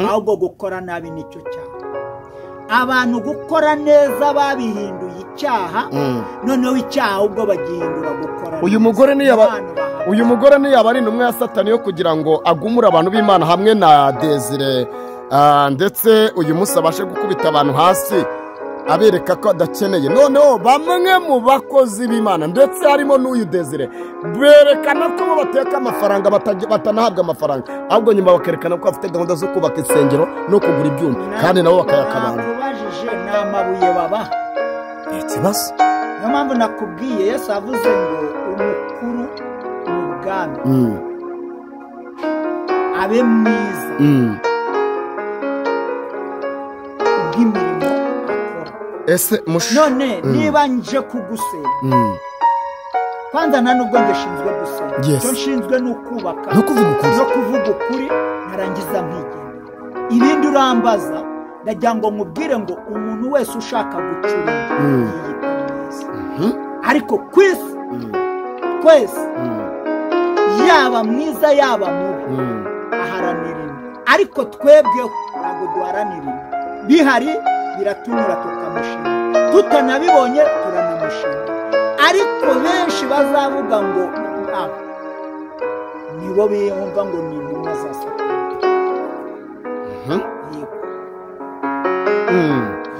Ahubwo gukora nabi nicyo cyaha. Abantu gukora neza babihinduye icyaha, noneho icyaha ubwo bagihindura gukora. Uyu mugore ni yaba ari intumwa ya Satani yo kugira ngo agumure abantu b'Imana hamwe na Desire, ndetse uyu munsi abashe gukubita abantu hasi abereka ko adakeneye. Noneho bamwe mu bakozi b'Imana ndetse harimo n'uyu Desire berekana ko bo bateka amafaranga, batanahabwa amafaranga, ahubwo nyuma bakerekana ko bafite gahunda zo kubaka insengero no kugura ibyuma, kandi nabo bakayaka abantu. Nakubajije, ni amabuye babaha. Ni ikibazo. Niyo mpamvu nakubwiye, Yesu avuze ngo umukuru mu bwami abe mwiza kubw'imirimo akora. Ese mush None niba nje kugusenga, kwanza nta nubwo njye nshinzwe gusenga. Icyo nshinzwe ni ukubaka No kuvuga ukuri. no kuvuga ukuri, narangiza nkigendera. Ibindi urambaza, ndagira ngo nkubwire ngo umuntu wese ushaka gucuruza yiyita mwiza, ariko ku isi twese, yaba mwiza yaba mubi, aharanira inda. Ariko twebweho ntabwo duharanira inda. Bihari biratunyura tukamushima, tutanabibonye turanamushima. Ariko benshi bazavuga ngo aba nibo biyumva ngo ni intumwa za Satani. Yego.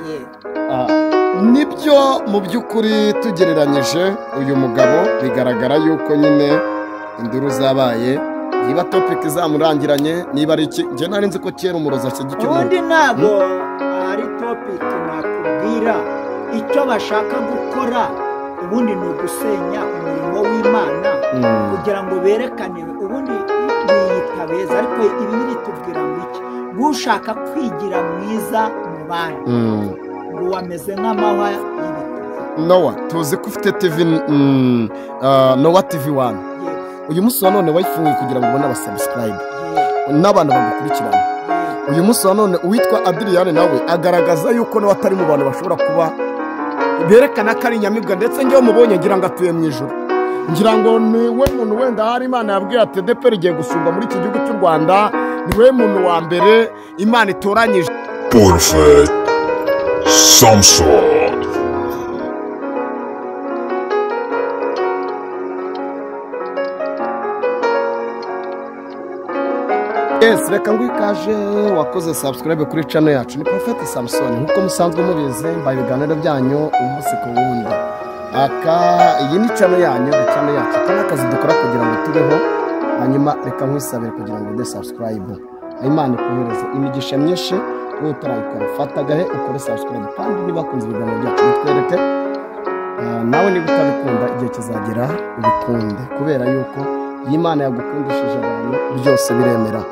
Yego. Nibyo, mu by'ukuri tugereranyije uyu mugabo bigaragara yuko nyine induru zabaye, niba topic zamurangiranye, niba ari iki, njye nari nzi ko kera umurozi ashyigikiye umuntu. Ubundi ntabwo ari topic. Nakubwira icyo bashaka gukora, ubundi ni ugusenya umurimo w'Imana kugira ngo berekane. Ubundi biyita beza, ariko ibi bitubwira ngo iki? Ushaka kwigira mwiza mu bandi, ngo wameze nk'amahwa y'ibitoki. Nowa, tuzi ko ufite TV, Nowa TV 1. Yego. Uyu munsi wa none wayifunguye kugira ngo ubone aba subscribe n'abantu bagukurikirana. Uyu munsi wa none uwitwa Adriyane nawe agaragaza yuko nawe atari mu bantu bashobora kuba berekana ko ari inyamibwa, ndetse njyewe mubonye ngira ngo atuye mu ijuru, ngira ngo ni we muntu wenda hari Imana yabwiye ati ADEPR igiye gusumba muri iki gihugu cy'u Rwanda, ni we muntu wa mbere Imana itoranyije. Prophet Samson. Yes, reka ngo ikaje wakoze subscribe kuri channel yacu. Ni Prophet Samson, nkuko musanzwe mubizi, mbaye ibiganiro byanyu umunsi ku wundi. Aka iyi ni channel yanyu, ni channel yacu. Aka ni akazi dukora kugira ngo tubeho. Hanyuma reka nkwisabire kugira ngo ude subscribe. Imana ikohereze imigisha myinshi. Wowe utarayikora, fata agahe ukore subscribe, kandi niba wakunze ibiganiro byacu bitwereke. Nawe niba utabikunda, igihe kizagera ubikunde, kubera yuko iyo Imana yagukundishije abantu byose biremera.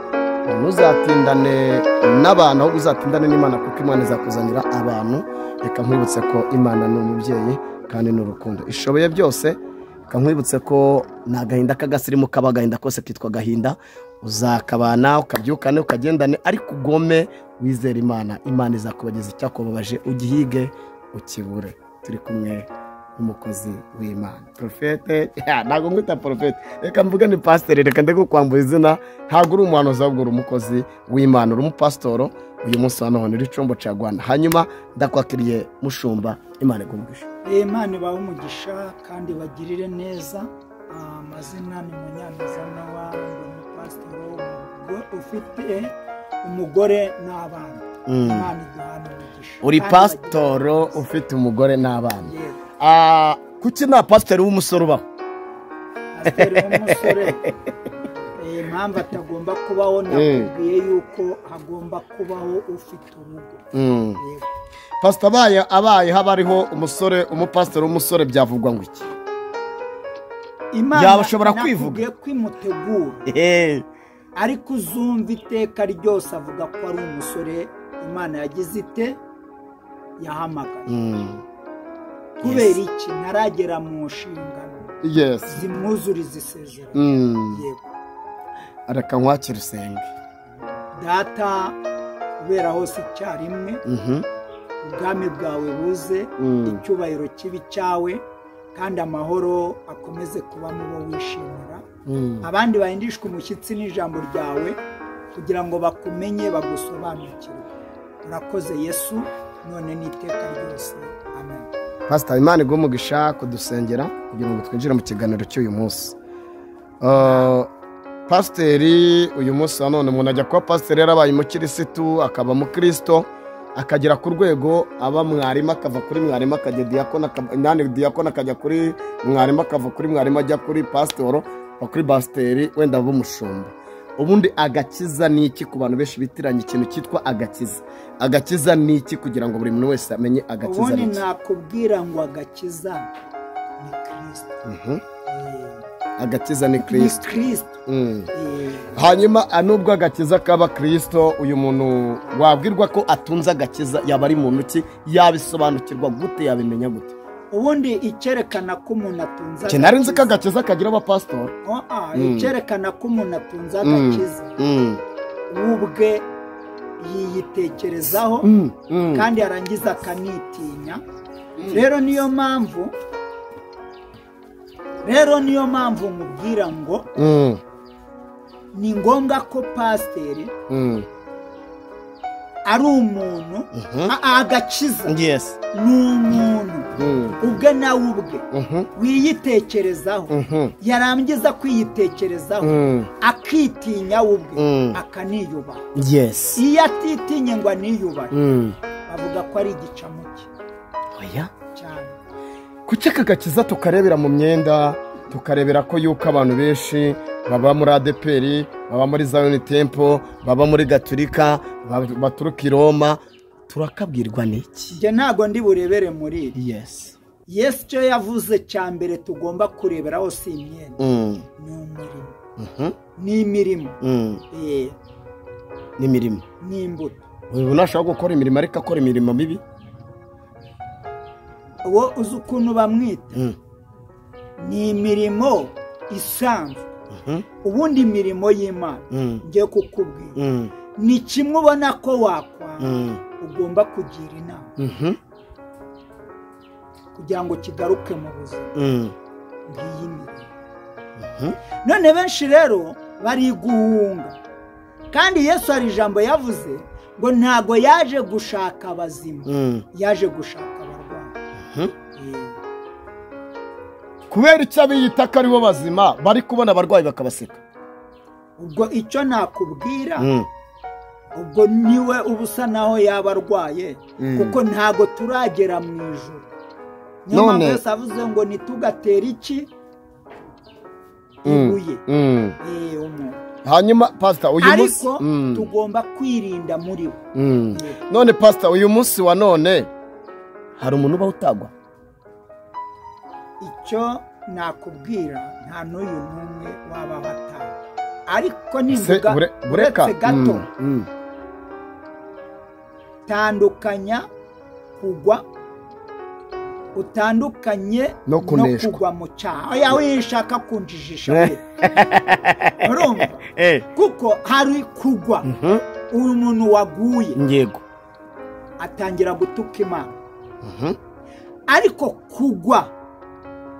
Ntuzatindane n'abantu, ahubwo uzatindane n'Imana, kuko Imana izakuzanira abantu. Reka nkwibutse ko Imana ni umubyeyi kandi ni urukundo, ishoboye byose. Reka nkwibutse ko ni agahinda k'agasirimu kaba, agahinda kose kitwa agahinda, uzakabana ukabyukane ukagendane, ariko ugome wizere Imana, Imana izakubageza icyakubabaje ugihige ukibure. Turi kumwe n'umukozi w'Imana, Prophète. Ntabwo mwita prophète, reka mvuge ni pasiteri, reka ndeke kwambura izina. Ntabwo uri umuhanuzi, ahubwo uri umukozi w'Imana, uri umupasitoro. Uyu munsi wa none uri Combo Cagwana. Hanyuma ndakwakiriye mushumba, Imana iguhe. Imana ibahe umugisha kandi bagirire neza. Amazina ni Munyaneza Nowa, ndi umupasitoro ufite umugore n'abana. Imana iduhane umugisha. Uri kandi pasitoro bagirire neza. Ufite umugore n'abana. Yego. Kuki nta pasiteri w'umusore ubaho? Pasiteri w'umusore, impamvu atagomba kubaho, nakubwiye yuko hagomba kubaho ufite urugo. Yego. Pasita abaye haba hariho umusore, umupasiteri w'umusore, byavugwa ngo iki? Imana Yaba ashobora kwivuga. nakubwiye ko imutegura, ariko uzumva iteka ryose avuga ko ari umusore Imana yagize ite? Yahamagaye. Kubera iki? Ntaragera mu nshingano zimwuzuriza isezerano. Yego. Reka nkwakire usenge. Data, kubera hose icyarimwe, ubwami bwawe buze, icyubahiro kibi cyawe, kandi amahoro akomeze kuba mu bo wishimira. Abandi bahindishwe umushyitsi n'ijambo ryawe. kugira ngo bakumenye bagusobanukirwe. Urakoze Yesu, none n'iteka ryose, amen. Pastor, Imana iguhe umugisha kudusengera kugira ngo twinjire mu kiganiro cy'uyu munsi. Pasiteri uyu munsi wa none umuntu ajya kuba pasiteri yarabaye umukirisitu, akaba umukristo, akagera ku rwego aba mwarimu, akava kuri mwarimu akajya diyakona, akajya kuri mwarimu, akava kuri mwarimu ajya kuri pasitoro, kuri pasiteri, wenda aba umushumba. Ubundi agakiza ni iki ku bantu benshi bitiranye ikintu cyitwa agakiza? Agakiza ni iki kugira ngo buri muntu wese amenye agakiza ni iki? Ubundi nakubwira ngo agakiza ni Kristo. Agakiza ni Kristo. Hanyuma nubwo agakiza kaba Kristo, uyu muntu wabwirwa ko atunze agakiza yaba ari muntu ki? Yabisobanukirwa gute? Yabimenya gute? Ubundi icyerekana ko umuntu atunze agakiza, nari nzi ko agakiza kagira abapasitori. Icyerekana ko umuntu atunze agakiza ubwe yiyitekerezaho kandi yarangiza akanitinya. Rero niyo mpamvu mubwira ngo ni ngombwa ko pasiteri ari umuntu agakiza ni umuntu ubwe nawe ubwe wiyitekerezaho, yarangiza kwiyitekerezaho akitinya ubwe akaniyubaha. Iyo atitinye ngo aniyubahe bavuga ko ari igicamuke cyane. Kuki aka gakiza tukarebera mu myenda, tukarebera ko yuko abantu benshi baba muri ADEPR, baba muri Zion Temple, baba muri Gaturika, baturuka i Roma, turakabwirwa n'iki? Njye ntago ndi burebere muri ibi. Yes. Yesu icyo yavuze cya mbere tugomba kureberaho si imyenda, ni umurimo. Ni imirimo. Ni imirimo. Ni imbuto. Ubu nashaka gukora imirimo ariko akora imirimo mibi. Uwo uzi ukuntu bamwita ni imirimo isanzwe. Ubundi imirimo y'Imana ngiye kukubwira ni kimwe ubona ko wakwanga ugomba kugira inama kugira ngo kigaruke mu buzima bw'iyi mirimo. None benshi rero bari guhunga, kandi Yesu hari ijambo yavuze ngo ntago yaje gushaka abazima, yaje gushaka abarwayi. Kubera icyo abiyita ko aribo bazima bari kubona abarwayi bakabaseka. Ubwo icyo nakubwira ubwo niwe uba usa naho yaba arwaye, kuko ntago turagera mu ijuru. Niyo mpamvu Yesu avuze ngo ntitugatere iki ibuye. Hanyuma pastor uyu munsi ariko tugomba kwirinda muri we. None pastor uyu munsi wa none hari umuntu uba utagwa? Icyo nakubwira nta n'uyu n'umwe waba batanga, ariko nivuga uretse gato tandukanya kugwa, utandukanye no kugwa mu cyaha. Oya wishaka kunjijisha we, urumva? Kuko hari kugwa, uyu muntu waguye yego atangira gutuka Imana, ariko kugwa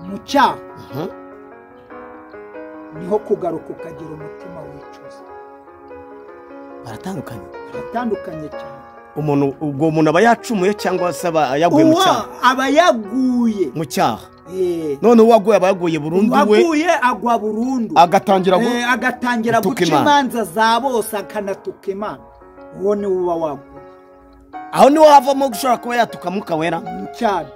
mu cyaha niho kugaruka ukagira umutima wicuza. Baratandukanye, baratandukanye cyane. Umuntu ubwo umuntu aba yacumuye cyangwa se aba yaguye mu cyaha? Aba yaguye mu cyaha. None uwaguye aba yaguye burundu, we uwaguye agwa burundu, agatangira guca imanza za bose, akanatuka Imana. Uwo ni uba waguye. Aho niho havamo gushobora kuba yatuka Mwuka Wera cyane.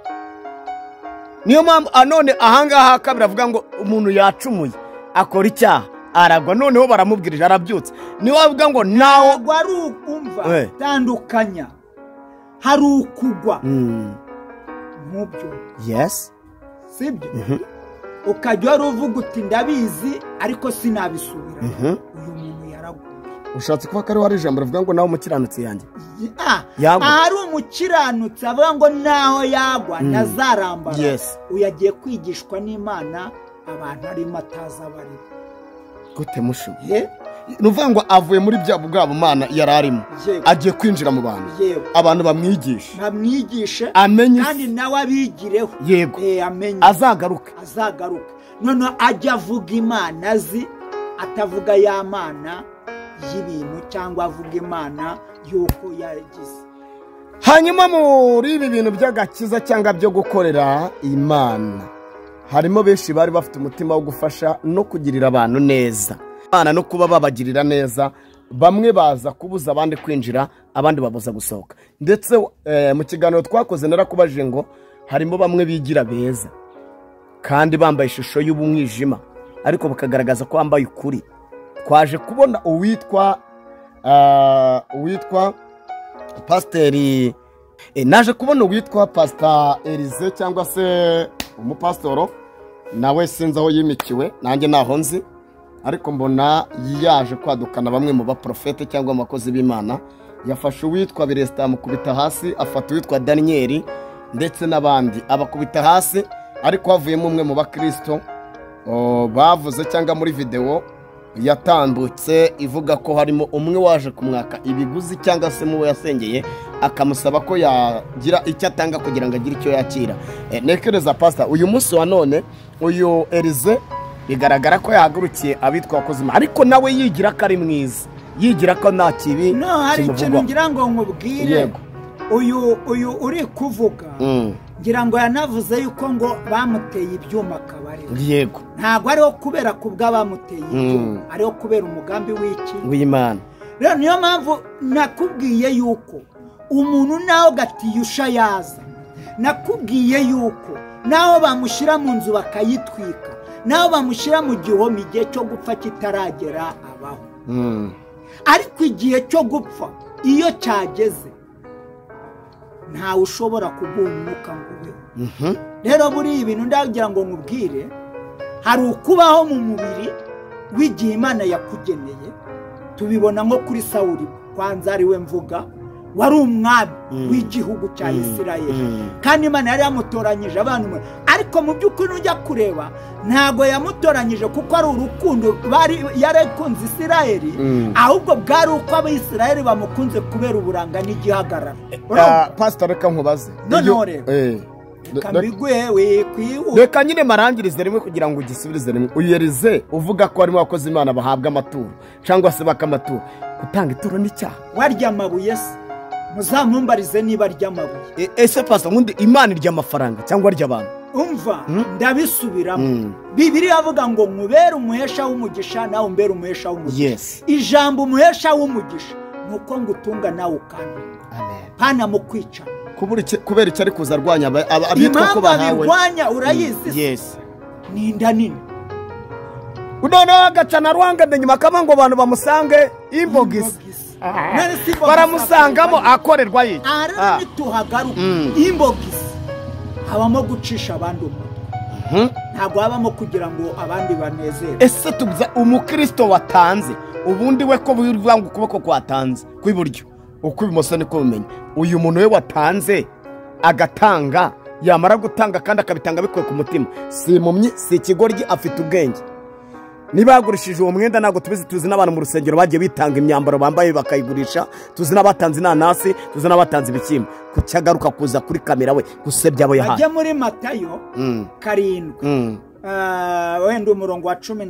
Niyo mpamvu none ahangaha kabiri avuga ngo umuntu yacumuye akora icyaha aragwa, noneho baramubwirije arabyutse. Niyo avuga ngo nawo ari ukumva tandukanya, hari ukugwa nk'ubyo. Yes, sibyo? Ukajya wari uvuga uti ndabizi ariko sinabisubira. Uyu muntu yaraguye. Ushatse kuba ko ari ijambo rivuga ngo nawe umukiranutsi yanjye. Ahari umukiranutsi avuga ngo naho yagwa ntazarambara. Uyu agiye kwigishwa n'Imana abantu arimo atazi abaribo. Gute mushu? Ni uvuga ngo avuye muri bya bwabo Mana yari arimo, agiye kwinjira mu bantu, abantu bamwigishe, bamwigishe amenye, kandi nawe abigireho. Yego, azagaruke, azagaruke. None ajya avuga Imana azi, atavuga ya Mana y'ibintu cyangwa avuga Imana y'uko yagize. Hanyuma muri ibi bintu by'agakiza cyangwa byo gukorera Imana, harimo benshi bari bafite umutima wo gufasha no kugirira abantu neza, Imana no kuba babagirira neza. Bamwe baza kubuza abandi kwinjira, abandi babuza gusohoka. Ndetse mu kiganiro twakoze narakubajije ngo harimo bamwe bigira beza kandi bambaye ishusho y'ubumwijima, ariko bakagaragaza ko bambaye ukuri. Twaje kubona uwitwa pasiteri, naje kubona uwitwa Pastor Elize cyangwa se umupasitoro, nawe sinzi aho yimikiwe, nanjye naho nzi, ariko mbona yaje kwadukana bamwe mu baprofete cyangwa abakozi b'Imana. Yafashe uwitwa Beresita amukubita hasi, afata uwitwa Daniel ndetse n'abandi abakubita hasi, ariko havuyemo umwe mu bakristo bavuze cyangwa muri video yatambutse ivuga ko harimo umwe waje kumwaka ibiguzi cyangwa se muwe yasengeye akamusaba ko yagira icyo atanga kugira ngo agire icyo yakira. Nekereza pastor, uyu munsi wa none uyu Elize bigaragara ko yahagurukiye abitwa abakozi, ariko nawe yigira ko ari mwiza, yigira ko nta kibi. No, hari ikintu ngira ngo nkubwire. Uyu uri kuvuga ngira ngo yanavuze yuko ngo bamuteye ibyuma akabari. Yego. Ntabwo ariho kubera kubwa bamuteye ibyuma, ariho kubera umugambi w'iki w'Imana. Rero niyo mpamvu nakubwiye yuko umuntu nawe gatiyusha yaza, nakubwiye yuko naho bamushyira mu nzu bakayitwika, naho bamushyira mu gihome igihe cyo gupfa kitaragera abaho. Ariko igihe cyo gupfa iyo cyageze ntawe ushobora kuguha umwuka ngo ubeho. Rero buri ibintu ndagira ngo nkubwire, hari ukubaho mu mubiri w'igihe Imana yakugeneye. Tubibona nko kuri Sawuli, kwanza ari we mvuga, wari umwami w'igihugu cya Isirayeli, kandi Imana yari yamutoranyije abantu, ariko mu by'ukuri ujya kureba ntago yamutoranyije kuko ari urukundo bari yarakunze Isirayeli, ahubwo bwari uko Abisirayeli bamukunze kubera uburanga n'igihagararo. Pastor, reka nkubaze. Noneho rero reka nyine marangirize rimwe kugira ngo ugisubirize rimwe. Uyu Elize uvuga ko harimo abakozi Imana bahabwa amaturo cyangwa se bakamaturo, gutanga ituro ni icyaha? Warya amabuye se? Muzamumbarize niba arya amabuye. Ese pastor, nkundi Imana irya amafaranga cyangwa arya abantu? Umva, ndabisubiramo. Bibiliya avuga ngo nkubere umuhesha w'umugisha nawe umbere umuhesha w'umugisha. Ijambo umuhesha w'umugisha nuko ngutunga nawe ukana. Amen. Pana mu kwica. Kubera icyo ari kuza arwanya abitwa ko bahawe. Impamvu abirwanya urayizi? Yes. Ni inda nini. Noneho agacana rwanga nyuma akaba ngo abantu bamusange imbogisi. Baramusangamo akorerwa yiki. Aha nituhagaruka imbogisi habamo gucisha abandi umutwe, ntabwo habamo kugira ngo abandi banezerwe. Ese tubuza umukristo watanze ubundi we ko bivuga ngo ukuboko kwatanze kw'iburyo ukw'ibumoso niko bimenya, uyu muntu we watanze agatanga, yamara gutanga kandi akabitanga bikuye ku mutima, si impumyi, si ikigoryi, afite ubwenge. Niba yagurishije uwo mwenda, ntabwo tubizi, tuzi n'abantu mu rusengero bagiye bitanga imyambaro bambaye bakayigurisha, tuzi n'abatanze inanasi, tuzi n'abatanze ibishyimbo. Kuki agaruka kuza kuri kamera we gusebya abo yahaye? Ajya muri Matayo 7 wenda umurongo wa 10.